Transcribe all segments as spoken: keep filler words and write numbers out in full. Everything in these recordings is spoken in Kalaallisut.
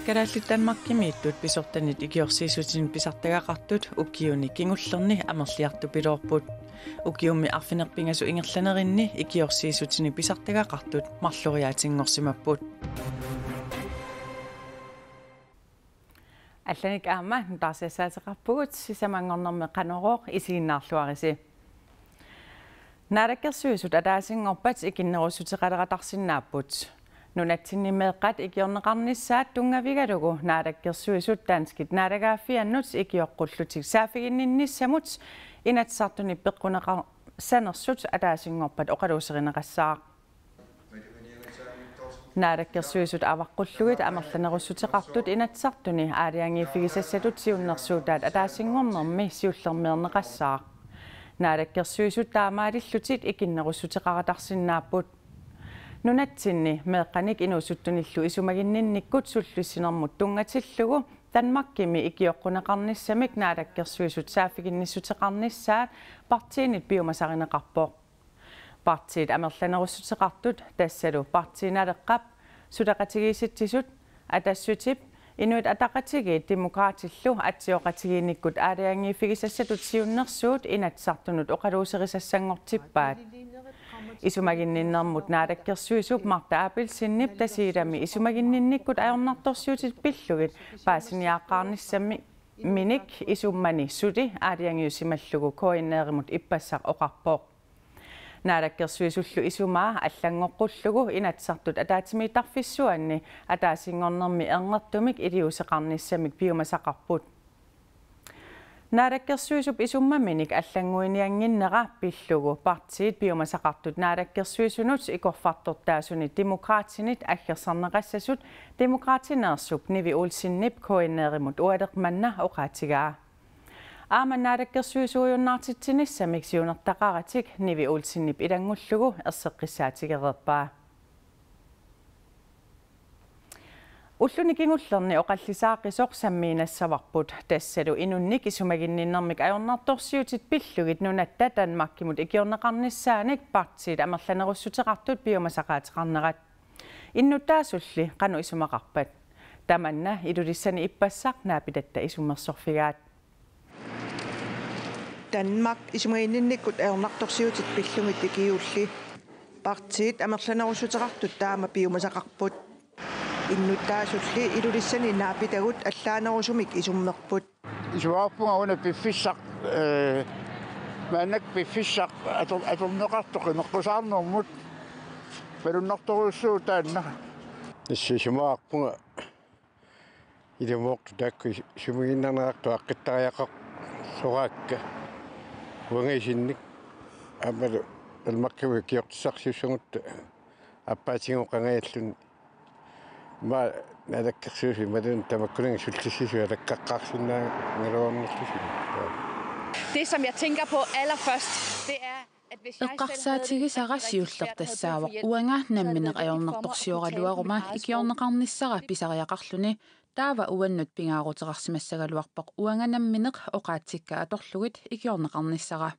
Kalaallit Danmarkimiittut pisortanit ikiorsiissutinik pisartagaqartut ukiuni kingullerni amerliartupiloorput. Ukiummi arfineq-pingasut ingerlanerinni ikiorsiissutinik pisartagaqartut marloriaatinngorsimapput. Allanik aamma nutaarsiassaateqarpugut, sisamanngornermi Qanorooq, isiginnaarluarisi. Naalakkersuisut ataasinngorpat ikinnerussuteqaleratarsinnaapput. Nunatsinni meeqqat ikiorneqarnissaat tunngavigalugu Naalakkersuisut danskit naalagaaffiannut ikioqqullutik saaffiginninnissamut Inatsisartuni peqquneqarsanersut ataasinngorpat oqaluuserineqassaaq. Naalakkersuisut avaqqullugit amerlanerussuteqartut Inatsisartuni aalajangiiffigisassatut siunnersuutaat ataasinngornermi siullermeerneqassaaq. Naalakkersuisut taamaalillutik ikinnerussuteqaratarsinnaapput. Nunatsinni meeqqanik inuusuttunillu isumaginninnikkut sullissinermut tunngatillugu Danmarkimi ikioqquneqarnissamik Naalakkersuisut saaffiginnissuteqarnissaat partiinit piumasarineqarpoq. Partiit amerlanerussuteqartut, tassalu Partii Naleqqap, Suleqatigiissitsisut, Atassutip, Inuit Ataqatigiit Demokraatillu atsioqatigiinnikkut aalajangiiffigisassatut siunnersuut Inatsisartunut oqaluuserisassanngortippaat. Isumaginninnermut naalakkersuisup Martha Abelsenip Tasiilami isumaginninnikkut ajornartorsiutit pillugit paasiniaaqqaarnissaminik isummani suli aalajangiussimallugu K N R-imut ippassaq oqarpoq. Naalakkersuisullu isumaa allanngoqqullugu Inatsisartut ataatsimiittarfissuanni ataasinngornermi ernertumik iliuuseqarnissamik piumasaqarput. Naalakkersuisup isummaminik allannguiniannginnera pillugu partiit piumasaqartut naalakkersuisunut ikorfartortaasuni Demokraatinit aggersarneqassasut Demokraatineersup Nivi Olsenip K N R-imut ualeq manna oqaatigaa. Aamma naalakkersuisuujunnaartitsinissamik siunertaqaratik Nivi Olsenip ilanngullugu erseqqissaatigereerpaa. Ulluni kingullerni oqallisaaqqisoq sammiinnassavarput, tassalu inunnik isumaginninnermik ajornartorsiutit pillugit nunatta Danmarkimut ikiorneqarnissaanik partiit amerlanerussuteqartut piumasaqaateqarnerat. Innuttaasulli qanoq isumaqarpat? Tamanna Ilulissani ippassaq naapitatta isummersorfigaat. Danmark isumaginninnikkut ajornartorsiutit pillugit ikiuulli partiit amerlanerussuteqartut taama piumasaqarput. Innuttaasulli Ilulissani naapitagut allaanerusumik isummerput. Isumaqarpunga una piffissaq, eh, maannakkut piffissaq ator-, atorneqartoq qimeqqusaarnermut. Malunnartorujussuuvoq taanna. Isumaqarpunga ilumoortoq taakku is-, isumaginnarneqartut aaqqittariaqarsoraakka. Uanga isinnik aammalu Danmarkimut ikiortissarsiussagutta aappaatigut qangajalluni. Aamma naalakkersuisut imaluunniit tamakkuninnga sullissisut alakkaqqaarsinnaagaluarnerlusi. Det, som jeg tænker på allerførst, det er, at hvis jeg selv havde Eqqarsaatigisara siullertassaavoq uanga nammineq ajornartorsioraluaruma ikiorneqarnissara pisariaqarluni, taava uannut pingaaruteqarsimassagaluarpoq uanga nammineq oqaatsikka atorlugit ikiorneqarnissara.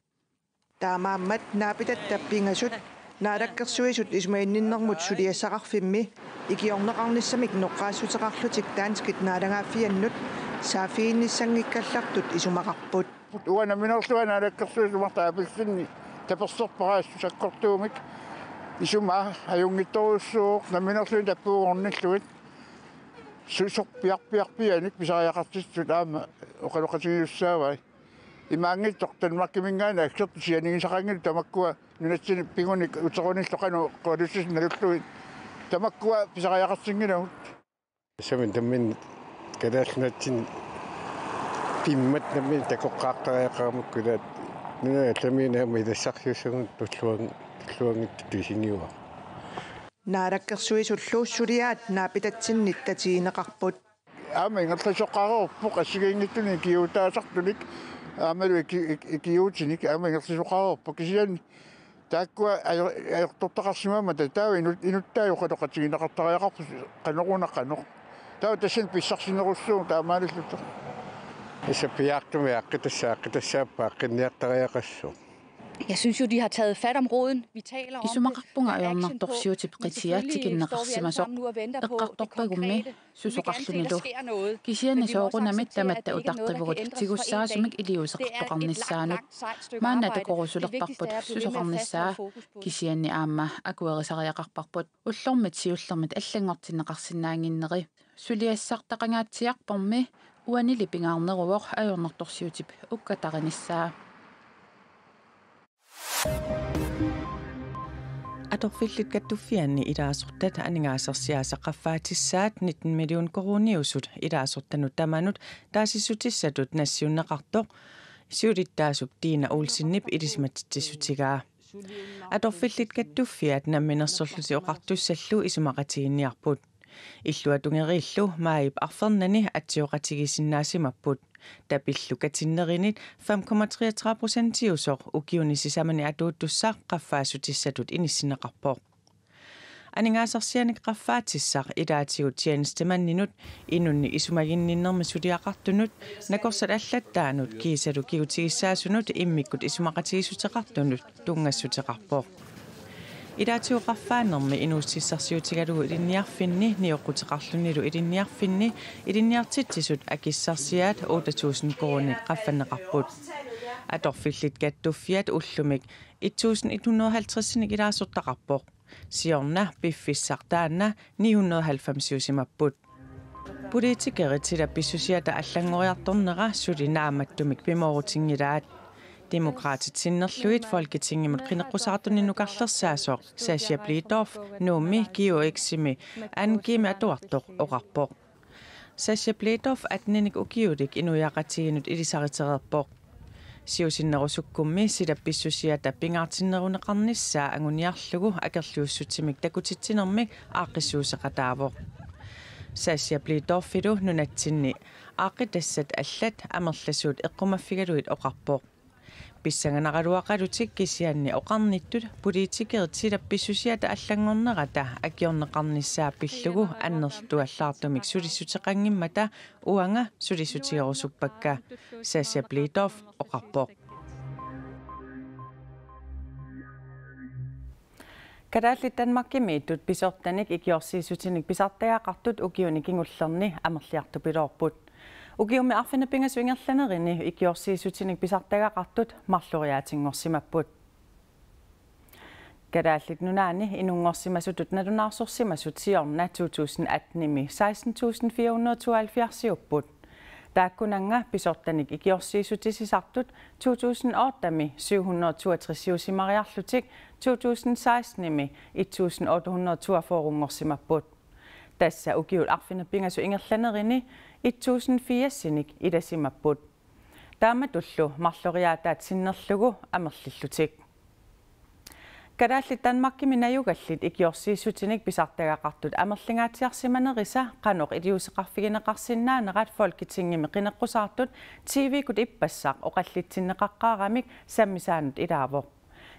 Taamaammat naapitatta pingasut naalakkersuisut isumaginninnermut suliassaqarfimmi ikiorneqarnissamik noqqaassuteqarlutik danskit naalagaaffiannut saaffiginnissanngikkallartut isumaqarput. Uanga nammineerlunga naalakkersuisumarta Abelsen taperserpara assut sakkortuumik, isumaa ajunngitsorujussuuvoq nammineerluni tappuunngornillugit. Su-, susoq piarpiarpianik pisariaqartitsisut aamma oqaloqatigiussaavai. Imaanngitsoq Danmarkiminngaanniit aggertut sianigisaqanngillat tamakkua nunatsinni pigunik uterunillu qanoq oqalussisut nalullugit. Tamakkua pisariaqartinngilagut. Tassami nammineq Kalaallit Nunatsinni pimmat nammineq takoqqaartariaqaramikku, ilaat nunat allamiinnaat aamma ilassarsiussagutta tulluan-, tulluanngitsutut isigivaat. Naalakkersuisullu suliaat naapitatsinnit tatigineqarput. Aamma ingerlasoqareerpoq assigiinngitsunik ikiuutaasartunik aammalu iki-, ik-, ikiuutinik aamma ingerlasoqareerpoq, kisianni taakkua ajo-, ajortortaqarsimammat taava inu-, inuttaaq oqaloqatigineqartariaqarput qanoruna qanoq. Taava tassani pissarsinerussuuvoq taamaalilluta. Tassa piaartumik aaqqitassaq, aaqqitassaapput aaqqinniartariaqassaaq. Jeg synes jo, de har taget fat om roden. Vi taler om det. Isumaqarpunga ajornartorsiutip qitia tikinneqarsimasoq. Eqqartorpagummi susoqarlunilu. Kisianni soorunami tamatta utaqqivugut tigussaasumik iliuuseqartoqarnissaanut. Maanna takorusulerparput susoqarnissaa, kisianni aamma akuerisariaqarparput. Ullormit siullermit allanngortinneqarsinnaannginneri. Suliassartaqangaatsiarpormi uanili pingaarneruvoq ajornartorsiutip ukkatarinissaa. Atorfillit Kattuffianni ilaasortat aningaasarsiaasa qaffaatissaat nitten million koruuniusut ilaasortanut tamanut taasissutissatut nassiunneqartoq siulittaasup Dina Olsenip ilisimatitsissutigaa. Atorfillit Kattuffiat Namminersorlutik Oqartussallu isumaqatigiinniarput. Illuatungeriillu maajip arfernanni atsioqatigiissinnaasimapput. Tapillu katinnerinit fem komma treogtredive procentiusoq ukiuni sisamani atuuttussaq qaffaassutissatut inissinneqarpoq. Aningaasarsianik qaffaatissaq ilaatigut tjenestemanninut inunnik isumaginninnermi suliaqartunut, nakorsat allattaanut kiisalu kigutigissaasunut immikkut isumaqatigiissuteqartunut tunngassuteqarpoq. Ilaatigut qaffaanermi inuussutissarsiutigalugu ilinniarfinni nioqquteqarlunilu ilinniarfinni ilinniartitsisut akissarsiaat otte tusind koruunit qaffanneqarput. Atorfillit Kattuffiat ullumi et tusind et hundrede og halvtredsinik ilaasortaqarpoq. Siorna piffissaq taanna ni hundrede og halvfemsiusimapput. Politikerit sila pissusiata allanngoriartornera suli naammattumik pimoorutinngilaat. Demokraatit sinnerlugit Folketingimut qineqqusaartunik nukarlersaasoq Sascha Blidorf Nuummi G H X-imi anden G-mi atuartoq oqarpoq. Sascha Blidorf atteninik ukiulik inuiaqatigiinnut ilisaritereerpoq. Siusinnerusukkummi sila pissusiata pingaartinneruneqarnissaa anguniarlugu akerliussutsimik takutitsinermik aaqqissuusseqataavoq. Sascha Blidorfilu nunatsinni aaqqitassat allat amerlasuut eqqumaffigalugit oqarpoq. Pissanganaraluaqalutik kisianni oqarnittut politikerit sila pissusiata allanngornerata akiorneqarnissaa pillugu annertuallaartumik sulissuteqanngimmata uanga sulissutigerusuppakka, Sascha Blidorf oqarpoq. Kalaallit Danmarkimiittut pisortanik ikiorsiissutinik pisartagaqartut ukiuni kingullerni amerliartupiloorput. Ukiummi arfineq-pingasut ingerlanerini ikiorsiissutinik pisartagaqartut marloriaatinngorsimapput. Kalaallit Nunaanni inunngorsimasutut nalunaarsorsimasut siorna to tusind attenimi seksten tusind fire hundrede tooghalvfjerdsiupput. Taakkunannga pisortanik ikiorsiissutisisartut to tusind ottemi syv hundrede toogtresiusimariarlutik to tusind sekstenimi et tusind otte hundrede toogfyrrenngorsimapput. Tassa ukiut arfineq-pingasut ingerlanerini et tusind firsinik ilasimapput. Taamatullu marloriaataat sinnerlugu amerlillutik. Kalaallit Danmarkimi najugallit ikiorsiissutinik pisartagaqartut amerlingaatsiarsimanerisa qanoq iliuuseqarfigineqarsinnaanerat Folketingimi qineqqusaartut T V-kkut ippassaq oqallitsinneqaqqaaramik sammisaanut ilaavoq.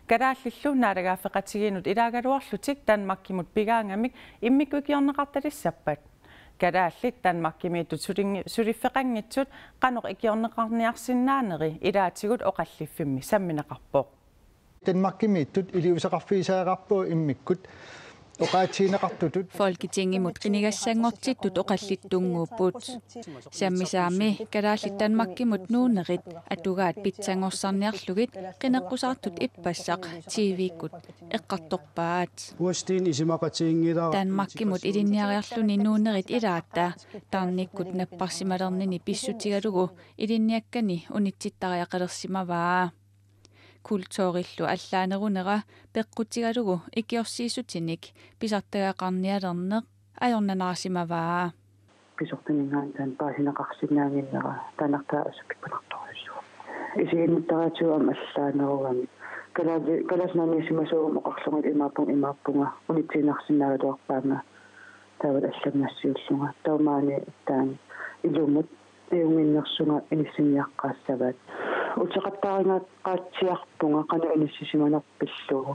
Kalaallillu naalagaaffeqatigiinnut ilaagaluarlutik Danmarkimut pigaangamik immikkut ikiorneqartalissappat? Kalaallit Danmarkimiittut sulingi-, suliffeqanngitsut qanoq ikiorneqarniarsinnaaneri ilaatigut oqalliffimmi sammineqarpoq. Danmarkimiittut iliuuseqarfigisariaqarpugut immikkut oqaatsigineqartutut. Folketingimut qinigassanngortittut oqallittunnguupput. Sammisaammi kalaallit Danmarkimut nuunnerit atugaat pitsanngorsarniarlugit qineqqusaartut ippassaq T V-kkut eqqartorpaat. Uastin isumaqatiginngilara. Danmarkimut ilinniariarluni nuunnerit ilaata tarnikkut napparsimalernini pissutigalugu ilinniakkani unitsittariaqalersimavaa. Kulturillu allaanerunera peqqutigalugu ikiorsiissutinik pisartagaqarnialerneq ajornanaarsimavaa. Pisortaninngaanniit taanna paasineqarsinnaannginnera taannartaa assut pippanartorujussuuvoq. Isiginnittaraatigut aamma allaanerugamik. Kalaali-, kalaallit nunaanniissimasuuguma oqarlunga imaappunga, imaappunga unitsiinnarsinnaagaluarpaanga taava allamut nassiullunga. Taava maani taanna ilumut ajunnginnersunga inissinniaqqaassavaat. Uteqattaarinnga-, qaatsiarpunga qanoq inissisimanerput pillugu.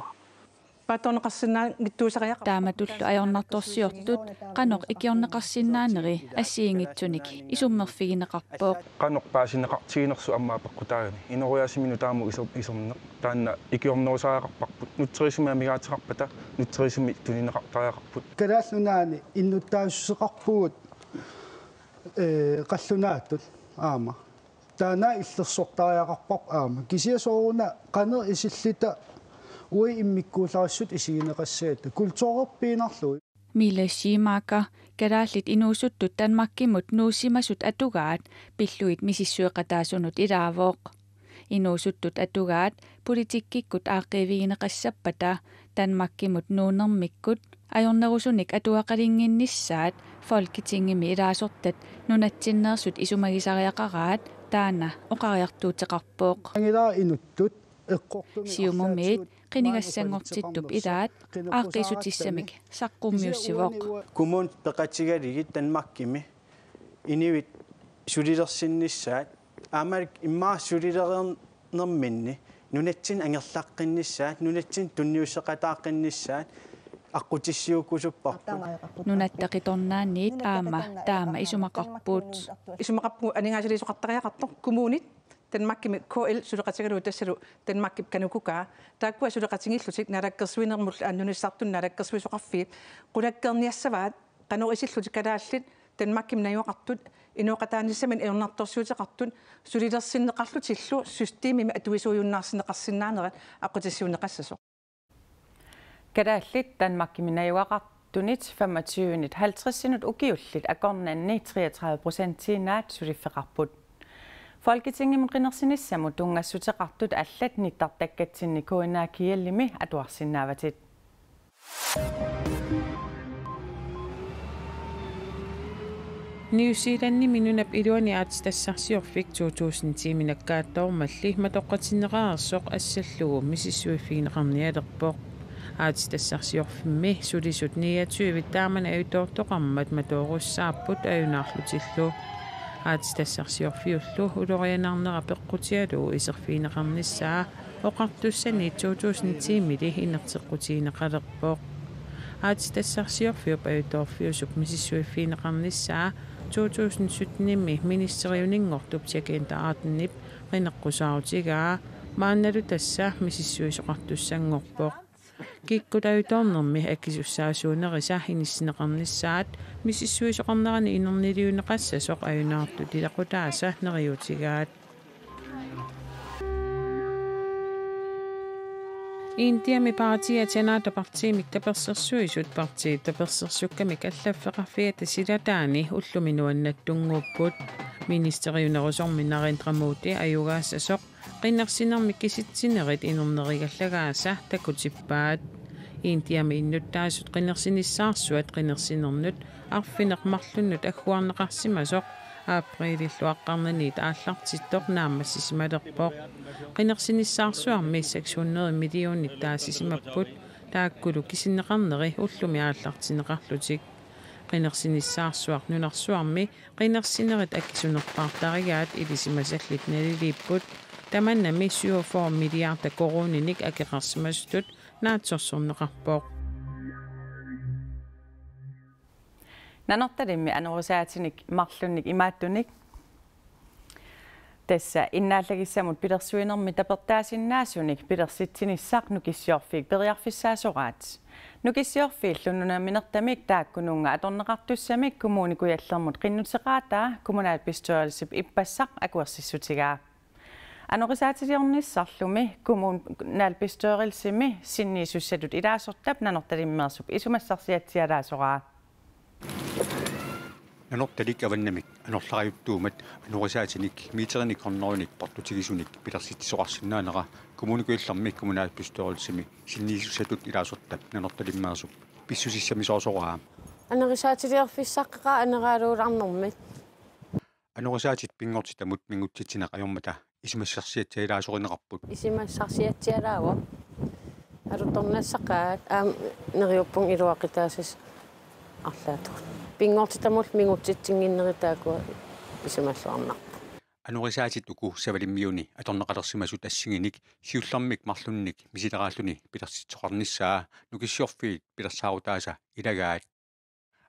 Atorneqarsinnaanngittuusariaqarpoq. Taamatullu ajornartorsiortut qanoq ikiorneqarsinnaaneri assigiinngitsunik isummerfigineqarpoq. Qanoq paasineqartiginersut aamma apeqqutaagami. Inooriaasiminut taama iser-, iserneq. Taanna ikiornerusariaqarparput. Nutserisumik amigaateqarpata, nutserisumik tunineqartariaqarput. Kalaallit Nunaanni innuttaassuseqarpugut, ee, qallunaatut aamma. Taanna illersortariaqarparput aamma. Kisianni sooruna qanoq isilluta uagut immikkuullarissut isigineqassagatta. Kulturerpiinnarlugu. Mille Schumacher, kalaallit inuusuttut Danmarkimut nuussimasut atugaat, pillugit misissueqataasunut ilaavoq. Inuusuttut atugaat politikkikkut aaqqiivigineqassappata Danmarkimut nuunnermikkut ajornerusunik atugaqalinnginnissaat Folketingimi ilaasortat nunatsinneersut isumagisariaqaraat taanna oqariartuuteqarpoq. Angilaat inuttut eqqortumik Siumumiit arlaatigut qinigassanngortittup ilaat aaqqiissutissamik saqqummiussivoq. Kommunit peqatigalugit Danmarkimi inuit sulilersinnissaat aamma immaqa sulilereernerminni nunatsinni angerlaqqinnissaat, nunatsinni tunniusseqataaqqinissaat aqqutissiuukkusupparput. Nunatta qitornaanniit aamma taama isumaqarput. Isumaqarpugut aningaasaliisoqartariaqartoq kommunit Danmarkimi K L suleqatigalugu tassalu Danmarkip Kanukukaa. Taakkua suleqatigiillutik naalakkersuinermullu aamma nunissartunut naalakkersuisoqarfiit qulakkeerniassavaat qanoq isillutik kalaallit Danmarkimi najugaqartut inooqataanissaminut ajornartorsiuteqartut sulilersinneqarlutillu systemimi atuisuujunnaarsinneqarsinnaanerat aqqutissiuunneqassasoq. Kalaallit Danmarkimi najugaqartunit femogtyvenit halvtredsinut ukiullit akornanni treogtredive procentiinnaat suliffeqarput. Folketingimut qinersinissamut tunngassuteqartut allat nittartakkatsinni K N A K L-imi atuarsinnaavatit. New Zealandimi nunap iluani aatsitassarsiorfik to tusind ti-mi nakkaattoormalli matoqqatinneqareersoq assallugu misissuiffigineqarnialerpoq. Aatsitassarsiorfimmi sulisut niogtyve taamani ajutoortoqarmat matoorussaapput ajunaarlutillu. Aatsitassarsiorfiullu ulorianarnera peqqutigalugu iserfigineqarnissaa oqartussani to tusind ti-mili inerteqqutigineqalerpoq. Aatsitassarsiorfiup ajutoorfiusup misissuiffigineqarnissaa to tusind sytten-imi ministeriuninngortup Jacinta Ardernip qineqqusaarutigaa maannalu tassa misissuisoqartussanngorpoq. Kikkut ajutoornermi akisussaasuunerisa inissinneqarnissaat misissuisoqarnerani inerniliunneqassasoq ajunaartut ilaqutaasa neriuutigaat. Indiami partiia Janata Partiimik tapersersuisut partiit tapersersukkamik allaffeqarfiata silataani ullumi nuannattunnguupput. Ministeriunerusormi Narendra Modi ajugaassasoq qinersinermi kisitsinerit inernerigallagaasa takutippaat. Indiami innuttaasut qinersinissaarsuat qinersinernut arfineq-marlunnut agguarneqarsimasoq aprilillu aqqarnaniit aallartittoq naammassisimalerpoq. Qinersinissaarsuarmi seks hundrede millionit taasisimapput, taakkulu kisinneqarneri ullumi aallartinneqarlutik. Qinersinissaarsuaq nunarsuarmi qinersinerit akisunerpaartarigaat ilisimasallit naliliipput, tamannami syvogfyrre milliarder koruuninik akeqarsimasutut naatsorsorneqarpoq. Nanortalimmi anorisaatinik marlunnik imaattunik. Tassa innaallagissamut pilersuinermi tapertaasinnaasunik pilersitsinissaq Nukissiorfiit periarfissaasoraat. Nukissiorfiillu nunaminertamik taakkununnga atorneqartussamik Kommune Kujallermut qinnuteqaataa kommunalbestyrelsip ippassaq akuersissutigaa. Anorisaatiliornissarlumi kommunalbestyrelsimi sinniisussatut ilaasortap Nanortalimmeersup isumassarsiatsialaasoraa. Nanortalik avannamik anorlariuttuummat anorisaatinik meterinik hundredenik portutigisunik pilersitsisoqarsinnaanera Kommune Kujallermi kommunalbestyrelsimi sinniisussatut ilaasortap Nanortalimmeersup pissusissamisoorsoraa. Anorisaatiliorfissaqqeqaaq anoraaluularnermit. Anorisaatit pinngortitamut mingutsitsineq ajormata isumassarsiatsialaasorineqarput. Isumassarsiatsialaavoq. Alutornassaqqaat aamma neriuppunga iluaqutaasut arlaatigut. Pinngortitamullu mingutsitsinnginnerit taakkua isumalluarnarput. Anorisaatit uku Savalimmiuni atorneqalersimasut assigiinnik siullermik marlunnik misileraalluni pilersitsoqarnissaa Nukissiorfiit pilersaarutaasa ilagaat.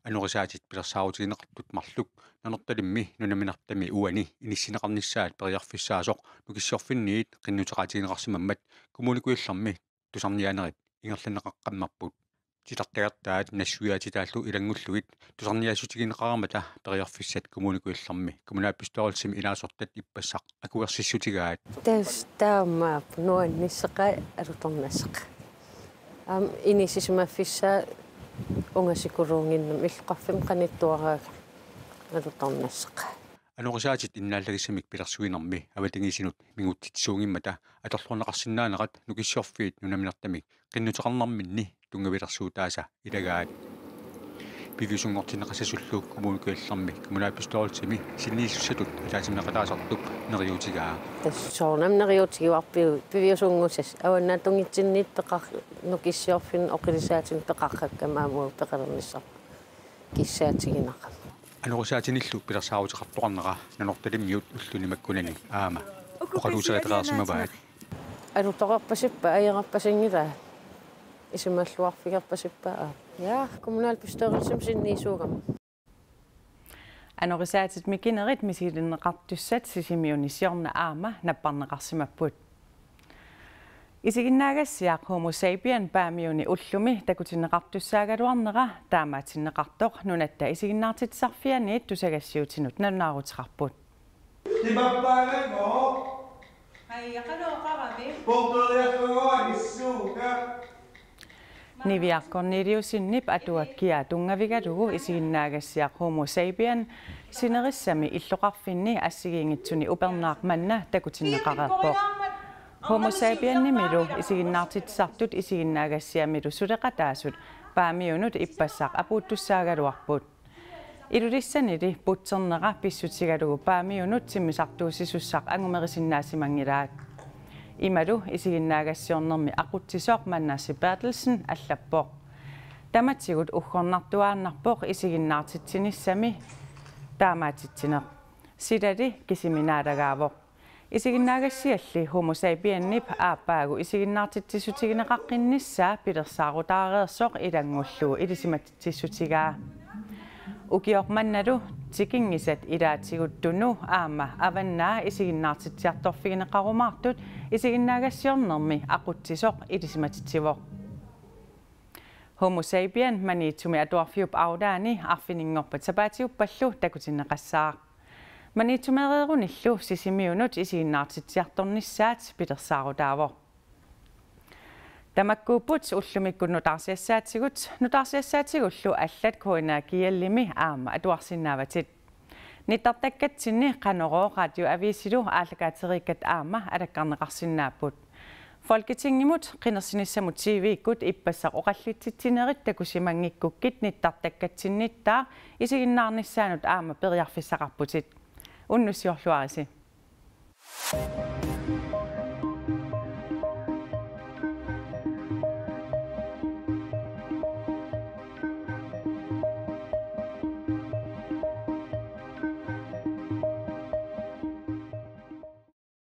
Anorisaatit pilersaarutigineqartut marluk Nanortalimmi nunaminertami uani inissinneqarnissaat periarfissaasoq Nukissiorfinniit qinnuteqaatigineqarsimammat Kommune Kujallermi tusarniaanerit ingerlanneqaqqammerput. Titartagartaat nassuiaatitaallu ilanngullugit tusarniaassutigineqareermata periarfissat Kommune Kujallermi kommunalbestyrelsimi ilaasortat ippassaq akuersissutigaat. Tassa taamaappoq, nuannisseqaat alutornasseqaat. Aamma inissisimaffissaa ungasikuluunnginnama illoqarfimmi qanittuaraagama alutornasseqaat. Anorisaatit innaallagissamik pilersuinermi avatangiisinut mingutsitsisuunngimmata atorluarneqarsinnaanerat Nukissiorfiit nunaminertami qinnuteqarnerminni tunngavilersuutaasa ilagaat. Piviusunngortinneqassasullu Kommune Kujallermi kommunalbestyrelsimi sinniisussatut ataatsimeeqataasartup neriuutigaa. Tassa soorunami neriuutigaarput piviusunngusassat, avannaatunngitsinniit peqar-, Nukissiorfinni oqilisaatinik peqarrakkami aamma peqalernissarput kissaatiginaqaaq. Anorisaatinillu pilersaaruteqartoqarnera Nanortalimmiut ulluni makkunani aamma oqaluuseritaqarsimavaat. Alutoqarpasippat, ajoqerpasinngilaa. Isumalluarfigerpasippat aamma. Ja, kommunalbestyrelsimi sinniisuugama. Anorisaatit mikinerit misilinneqartussat Sisimiuni siorna aamma napparneqarsimapput. Isiginnaagassiaq Homo sapien Paamiuni ullumi takutinneqartussaagaluarnera taamaatinneqartoq Nunatta Isiginnaartitsisarfianiit tusagassiuutinut nalunaaruteqarput. Qimappaannganngoq. Hajaqaloqarami. Portoriarlugu anissuuka. Niviaq Korneliussenip atuakkiaa tunngavigalugu isiginnaagassiaq Homo sapien sinerissami illoqarfinni assigiinngitsuni upernaaq manna takutinneqareerpoq. Homo sapienimilu isiginnaartitsisartut isiginnaagassiamilu suleqataasut Paamiunut ippassaq apuuttussaagaluarput. Ilulissanili putsernera pissutigalugu Paamiunut timmisartuussisussaq angumerisinnaasimanngilaa. Imalu isiginnaagassiornermi aqutsisoq Manasse Berthelsen allappoq. Tamatigut uggornartuaannarpoq isiginnaartitsinissami taamaatitsineq. Silali kisimi naalagaavoq. Isiginnaagassialli Homo sapienip aappaagu isiginnaartitsissutigineqaqqinnissaa pilersaarutaareersoq ilanngullugu ilisimatitsissutigaa. Ukioq mannalu tikinngisat ilaatigut tunu aamma avannaa isiginnaartitsiartorfigineqarumaartut isiginnaagassiornermi aqutsisoq ilisimatitsivoq. Homo sapien Maniitsumi atuarfiup aulaani arfininngorpat sapaatiuppallu takutinneqassaaq. Maniitsumeereerunillu Sisimiunut isiginnaartitsiartornissaat pilersaarutaavoq. Tamakkuupput ullumikkut nutaarsiassaatigut, nutaarsiassaatigullu allat K N R G L-imi aamma atuarsinnaavatit. Nittartakkatsinni Qanorooq Radioavisilu aallakaateriikkat aamma alakkarneqarsinnaapput. Folketingimut qinersinissamut T V-kkut ippassaq oqallitsitsinerit takusimanngikkukkit nittartakkatsinnittaaq isiginnaarnissaanut aamma periarfissaqarputit. Unnussiorluarisi.